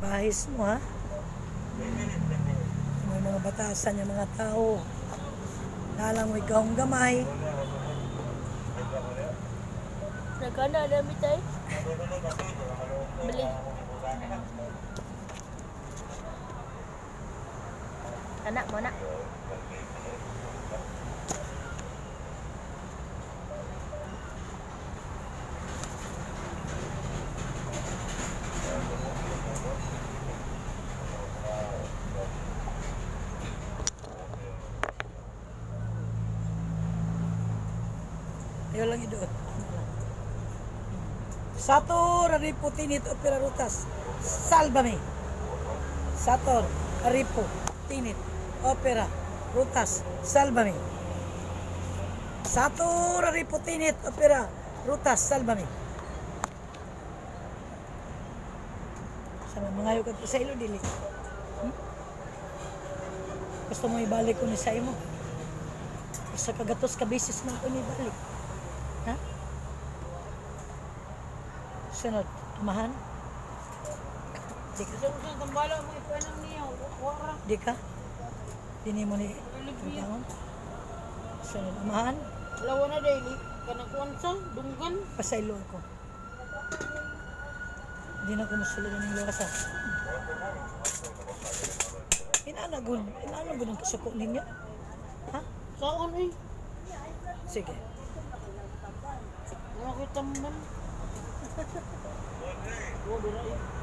Bahis mo, ha? May mga batasan yung mga tao. Nalang may gahong gamay. Nagana dami tayo. Bili. Anak mo na. Ayaw lang iduot. Sator, Aripo, Tinit, Opera Rutas. Sálvame. Sator, Aripo, Tinit, Opera, Rutas, Sálvame. Sator, Aripo, Tinit, Opera, Rutas, Sálvame. Sa mga kag sa ilo dili. Gusto mo ibalik ko ni sa imo. Sa kagatos ka beses na ako ni ibalik. Ha? Sunod, amahan? Di ka? Di ka? Dini mo ni tangon? Sunod, amahan? Lawa na daily. Kanang kuwan sa dunggan. Pasaylo ako. Di na ko musulod ng lasa. Inana gun, inana gun ang kasuko ninyo? Ha? Saon eh. Sige. Wala ko tamban.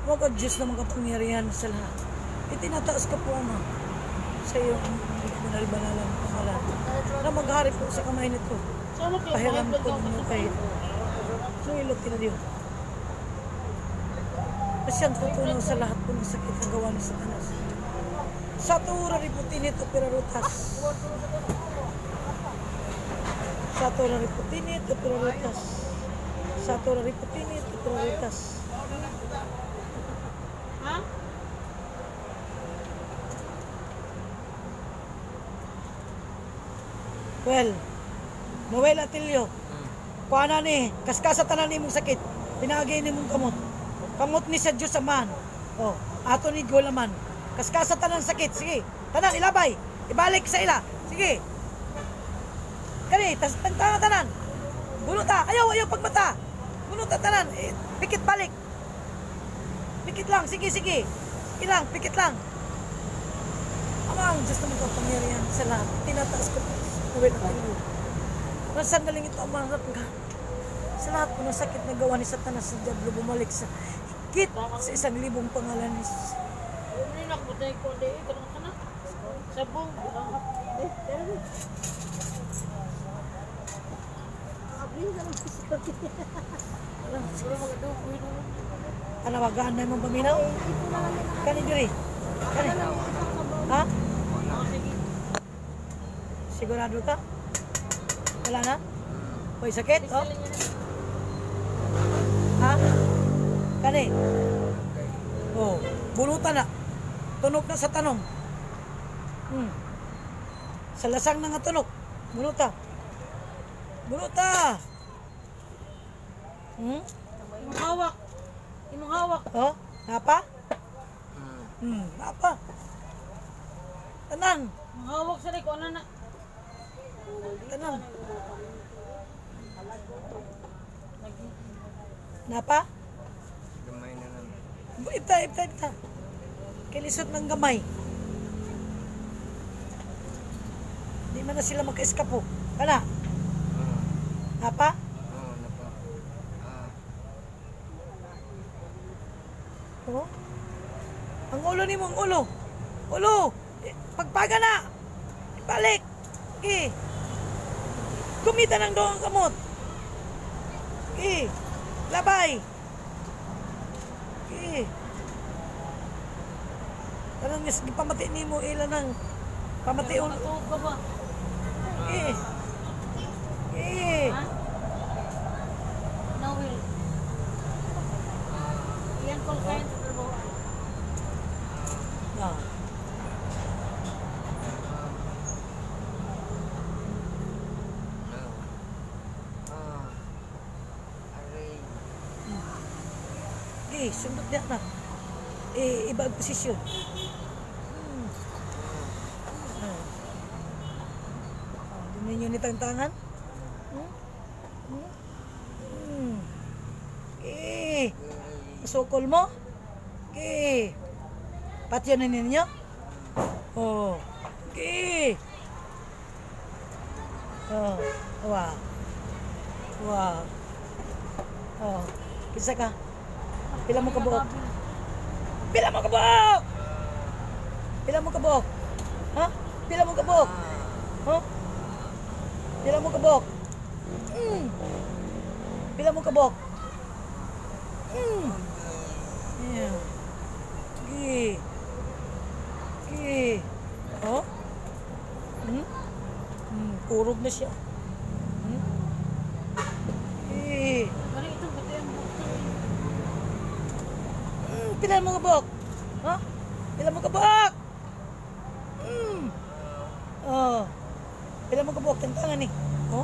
Huwag ka Diyos na makapangyarihan sa lahat. Itinataas ka po, Ama, sa iyong banal-banalang pangalan na maghari po sa kamay nito. Pahiram po ninyo kay Sumilot na Diyo. Na siyang tutunaw sa lahat po ng sakit na gawa ni Satanas. Sa tura riputinit o pirarutas. Sa tura riputinit o pirarutas. Sa tura riputinit o pirarutas. Ha? Well, Noel Atilio, kuha na ni, kaskasa tanan ni mong sakit, pinagay ni mong kamot. Kamot ni sa Diyos aman. Oh, ato ni Golaman. Kaskasa tanan sakit, sige. Tanan, ilabay. Ibalik sa ila. Sige. Kani, tas tangtanga tanan. Bunuta, ayaw, ayaw pagmata. Bunuta tanan, eh, pikit balik. Pikit lang, sige, sige. Sige lang, pikit lang. Ama, ang Diyos na magkapangyarihan sa lahat. Tinataas ko po. Noel Atilio. Masandaling ito, Ama, harap ka. Sa lahat po ng sakit na gawa ni Satanas sa Diablo, bumalik sa higit sa 1,000 pangalan ni Jesus. Sabong. Tanawagaan na imong paminaw. Kani diri. Kani. Ha? Sigurado ka? Wala na? May sakit? Oh? Ha? Kani? Oh, bulutan na. Tunok na sa tanom. Sa lasang na nga tunok. Buluta. Buluta. Imong hawak. Imong hawak. Oh, napa? Napa. Tanan. Imong hawak sa ko ana na. Tanan. Napa? Gamay na lang. Ibta, ibta, ibta. Kilisot ng gamay. Di man na sila maka-eskapo. Kana? Napa? Oo, napa. Oo. Ang ulo ni mo, ang ulo. Ulo! Pagpaga na! Ibalik! Okay. Kumita ng doong kamot. Okay. Labay! Okay. Tanong nga, sige, pamati ni mo, ilan ang pamation. Matuog ka ba? Okay. Okay. Ha? No will. Iyan call sign sa trabaho. Ah. Aray. Okay, sundot niya na. Iba ang posisyon. Oh. Oh, di ninyo ni tangtangan? Hmm? Hmm? Hmm. Eh, sukol mo? Eh, patyan na ninyo? Oh, eh. Oh, wow. Wow. Oh, kinsa ka? Pila mo kabuok? Pila mo kabuok? Pila mo kabuok? Ha? Pila mo kabuok? Ha? Pila mo kabuok? Mm. Pila mo kabuok? Mm. Yeah. Gi. Gi. Oh? Hmm? Hmm, kurog na siya. Hmm? Eh. Ano itong buti ang buhok? Pila mo kabuok? Ha? Pila mo kabuok? Mm. Oh. Pila mo kabuok tantangan ni. Oh.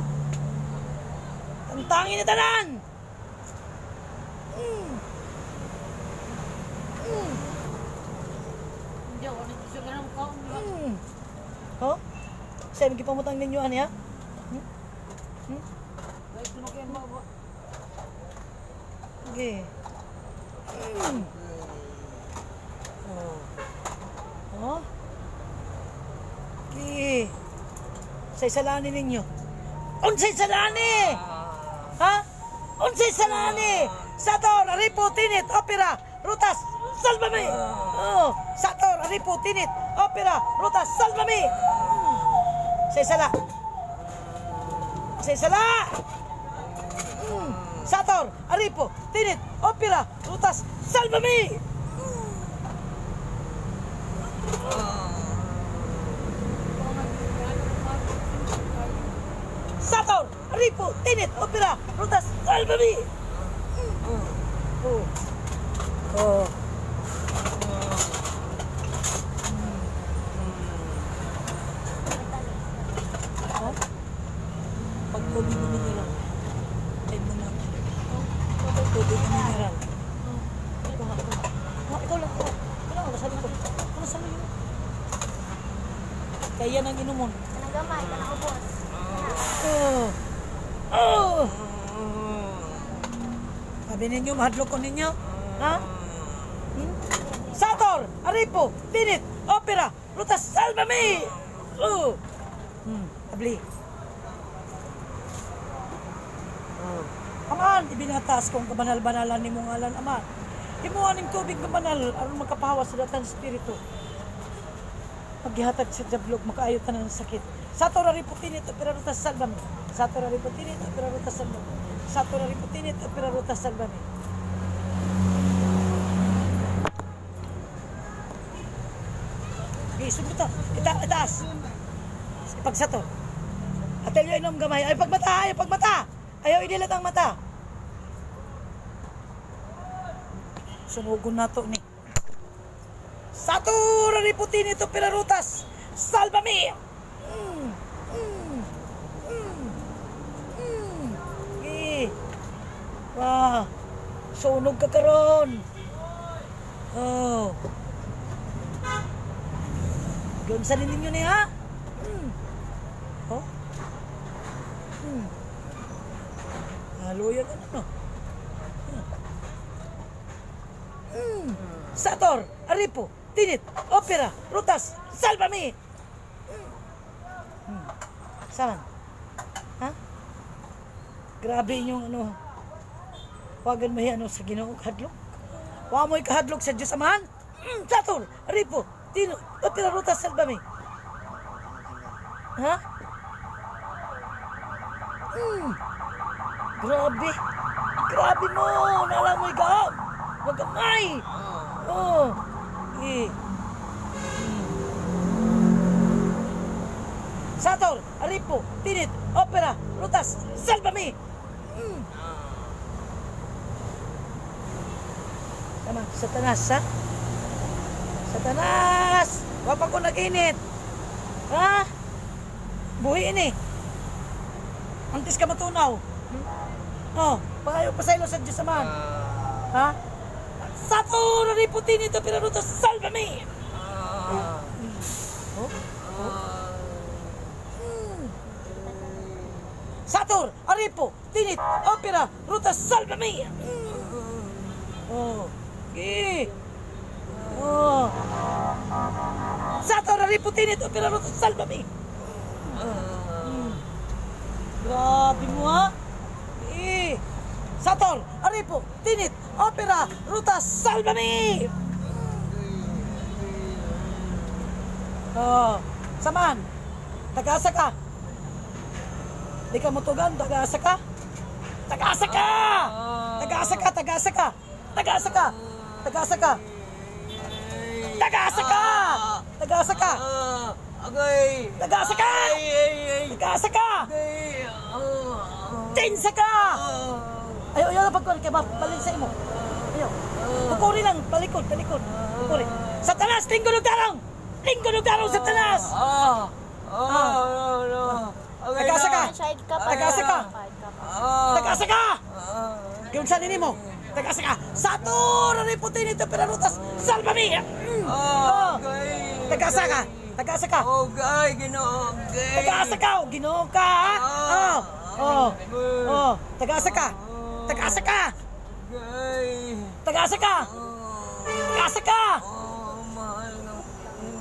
Tantangin ni tanan. Mm. Mm. Hindi ako nagsusugar ng mukha. Mm. Oh? Sa imong gipamutang ninyo ani ha? Hmm? Hmm? Kahit lumaki ang baba. Okay. Mm. Oh. Oh? Okay. Sa isalani ninyo. Unsay salani? Ha? Unsay salani? Sator, Aripo, Tinit, Opera, Rutas, Salvame! Oh, Sator, Aripo, Tinit, Opera, Rutas, Salvame! Sa isala. Sa isala! Mm. Sator, Aripo, Tinit, Opera, Rutas, Salvame! Sator, Aripo, Tinit, Opera, Rutas, Salvame! Oh. Oh. Oh. Pag tubig na mineral. Time na natin. Tubig na mineral. Kuha, kuha. Kuha, ikaw lang, kuha. Ikaw lang, nasa likod. Ano sa likod? Kaya yan ang inumon. Kanang gamay, kanang ubos. Oh. Oh. Sabi ninyo, mahadlok ko ninyo. Ha? Hmm? Sator, Aripo, Tinit, Opera, Rutas, Salvame! Oh. Abli. Oh. Aman, ibinataas kong kabanal-banalan ni mong ngalan, Aman. Imuha ning tubig nga banal aron makapahawas sa datan espiritu. Paggihatag sa jablog, makaayo tanan ng sakit. Sator, Aripo, Tinit, Opera, Rutas, Salvame. Sator, Aripo, Tinit, Opera, Rutas, Salvame. Sator, Aripo, Tinit, Opera, Rutas, Salvame. Okay, sumito. Itaas. Pagsato. Atelyo inom gamay. Ay pagmata, ay pagmata. Ayaw idilat ang mata. Sunugon na to ni. Satura ni Putin ito pinarutas. Salva me! Mm, mm, mm, mm. Okay. Wow. Sunog ka karon. Oh. Gunsa ninyo ni ha? Mm. Oh. Mm. Haluyan ano no. Mm. Sator, Aripo, Tinit, Opera, Rutas, Salvame! Mm. Mm. Saan? Ha? Grabe inyong ano. Wagan mo ano sa Ginoo kahadlok. Wa mo'y kahadlok sa Diyos Amahan. Sator, Aripo, Tinit, Opera, Rutas, Salvame. Ha? Mm. Grabe. Grabe mo. Nala mo'y gaham. Magamay. Oh. Eh. Sator, Aripo, Tinit, Opera, Rutas, Salvame! Mm. Tama, Satanas, ha? Satanas! Wa pa ko nag-init. Ha? Buhi ini. Antes ka matunaw. Oh, pangayo pasaylo sa Diyos Amahan. Ha? Sator, aripo, tinit, opera, rutas, salvame! Oh? Sator, aripo, tinit, opera, rutas, salvame! Oh. Gi. Oh. Sator, aripo, tinit, opera, rutas, salvame! Grabe mo ha. Eh. Sator, aripo, tinit, opera, rutas, salvame! Oh, saman. Tagasa ka. Di ka mutugan, tagasa ka. Tagasa ka! Tagasa ka, tagasa ka. Tagasa ka. Tagasa ka. Tagasa ka! Tagasa ka! Agay! Tagasa ka! Ay, ay, ay! Tagasa ka! Agay! Tensa ka! Ayo, ayo, pagkuhan kay balin sa imo. Ayo. Pukuri lang, palikod, palikod. Pukuri. Satanas, lingkod og tarong! Lingkod og tarong, Satanas! Ah! Ah! No, no. Agay Tagasa ka! na. Side ka pa. Tagasa ka! Side ka pa. Ah! Tagasa ka! Ah! Yung sa nimo. Tagasa ka! Sator, ariputin ito, perarutas, salvame! Ah! Agay! Tagasa ka! Tagasa ka! Oh, gay! Ginoo! Gay! Tagasa ka! O, Ginoo ka! Ha? Oh! Oh! Oh! Tagasa ka! Tagasa ka! Gay! Tagasa ka! Oh! Tagasa ka! Oh, mahal ng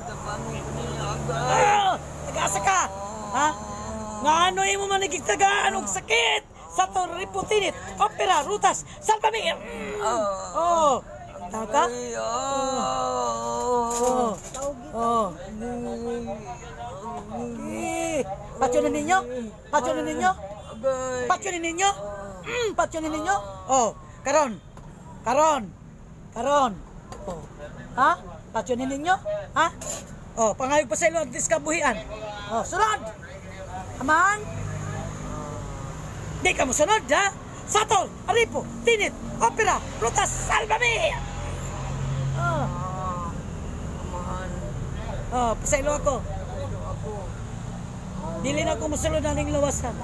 tapangit niya, agay! Ah! Tagasa ka! Ha? Nga ano imo man nagigtagaan og sakit? Sator, riputinit, opera, rutas, salvame! Oh! Tama ka? Ay, oh! Oh! Oh! Eh, patyo na ninyo? Patyo na ninyo? Agay! Patyo na ninyo? Patyo na ninyo? Oh, karon. Karon. Karon. Oh. Ha? Patyo na ninyo? Ha? Oh, pangayog pa sa ilo ang diskabuhian. Oh, sunod. Aman. Di ka mo sunod, ha? Satol, aripo, tinit, opera, rutas, salvame! Oh, Amahan, oh, pasaylo ako. ito ako. Dili na ako mosulod na ning lawasan.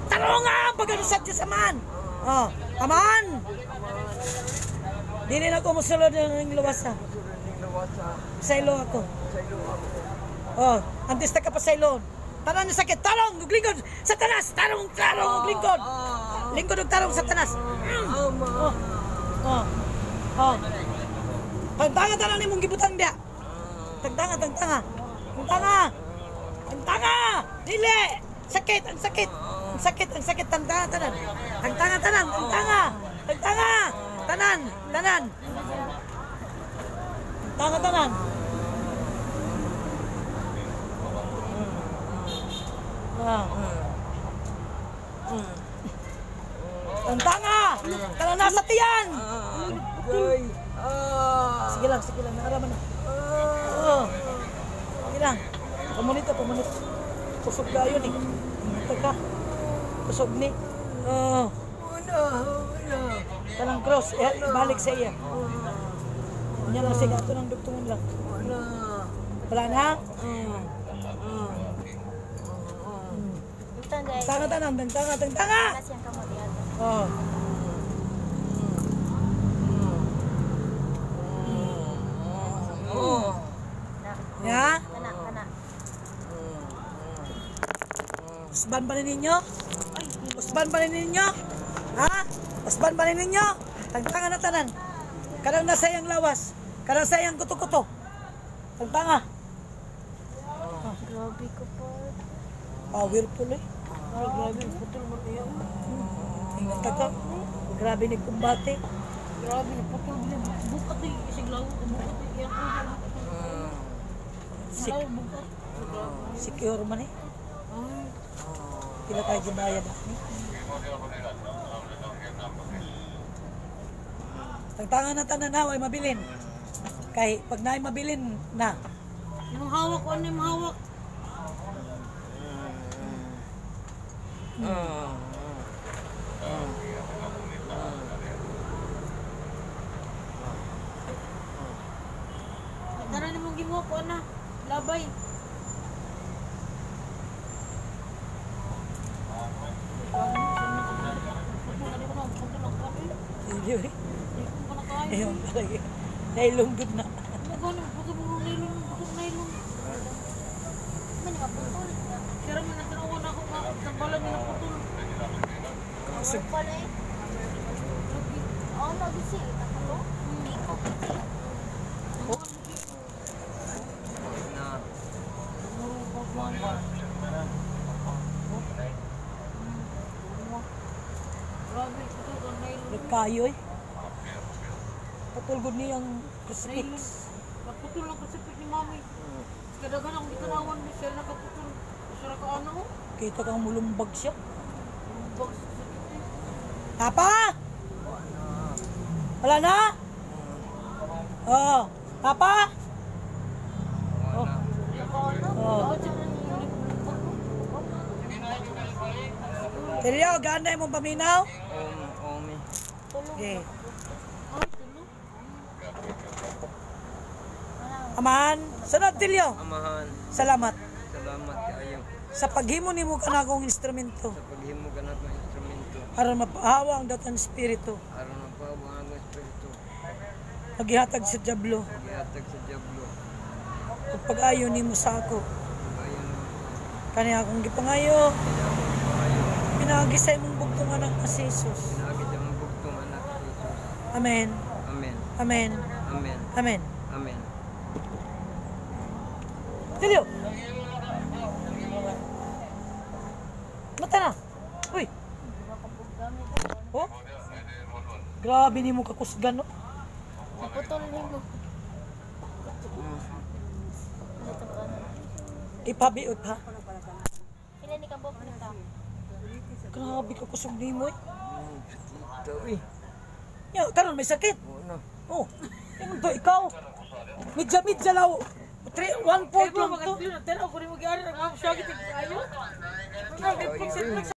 Tarong nga ang pagano sa Diyos, aman! Oh, aman! Dili na ako mosulod na ning lawasan. Susunod ng lawasa Pasaylo ako. sa ilo ako. Oh, antes na ka pasaylon. Tanan niyo sakit, tarong, ug lingkod, Satanas, tarong, tarong, ug lingkod. Lingkod ug tarong, Satanas. Ama! Oh, oh, oh. Tangtanga tanan nimong gibutang diya. Tangtanga, tangtanga. Tangtanga. Tangtanga. Dili. Sakit, ang sakit. Ang sakit, ang sakit. Tangtanga tanan. Tangtanga tanan, tangtanga. Tangtanga. Tanan, tanan. Tangtanga tanan. Ah. Tangtanga! Tanan nasa tiyan! Agay! Ah! Sige lang, sige lang. Naaraman na. Oo. Sige lang. Pamunito, pamunito. Kusog kayo ni. Ito ka. Kusog ni. Oo. Una! Una! Tanang cross. Eh, balik sa iya. Nya lang sige. Ato ng dugtungon lang. Una! Wala na? Ito guys. Tanga tanang, tanga, tanga, tanga! Taas yung kamot yan. Oo. Oh! Na. Ya? Kana, kana. Usban pa rin ninyo? Usban pa rin ninyo? Ha? Usban pa rin ninyo? Tangtanga na tanan. Kanang nasa iyang lawas. Kanang sa iyang kuto-kuto. Tangtanga. Grabe ko po. Powerful eh. Ay, grabe, putol mo niya. Ingat ka ka. Grabe ni kumbate. Grabe, naputol mo niya. Bukat eh, isiglaw. Bukat eh, iyang ulo. Siglaw, bukat. Secure man eh. Pila tayo gibayad ani. Tangtanga na tanan na, way mabilin. Kay pag naay mabilin na, Yung hawak, ano yung hawak? Tara na mong gimuha ko na. Labay. Ayun talaga. Nailunggod na. Magano, putol mo nylon, putol nylon. Man maputol. Kaya man natanawan ako nga tambalan nila putol. Kusog. Wala eh. Oo, lagi siya. Tatlo. Hindi ko kasi. Na. Grabe, putol ang nylon. Nagkayo eh. Putol gud niyang crucifix. Naputol ang kasipit ni mami. Kadaghan akong gitanawan ni siya nakaputol. Siya ka ano? Kita kang mulumbag siya. Lumbag sa sakit eh. Papa! Wala na? Oh, Papa? Wala. Oh. Tilyo, gana imong paminaw? Om, omi. Okay. Ay, tulo. Amahan, sunod Tilyo. Amahan, Salamat salamat kaayo sa paghimo nimo kanakong instrumento sa paghimo kanat ng instrumento. aron mapahawa ang datan espiritu Aron mapahawa ang espiritu. pagihatag sa diablo Gihatag sa diablo. ug pag-ayo nimo sa ako. Pag-ayo nimo sa Kani akong gipangayo kanya akong gipangayo. pinaagi sa imong bugtong anak na si Jesus. Pinaagi sa imong bugtong anak si Jesus. Amen. Amen. Amen. Amen. Amen. Amen. Tilyo. Mata na. Uy. Oh. Grabe nimo kakusgan no. Naputol nimo. Dito ka na. Ipabiot ha. Pila ni ka buok nita? Grabe ka kusog nimo eh. Sakit eh. Ya, karon may sakit. Oo na. Oh. Ingon to ikaw. Midya midya law. 3 1 4 Kaya lang to. mga tanaw ko rin mag-iari. Ang siya ayo.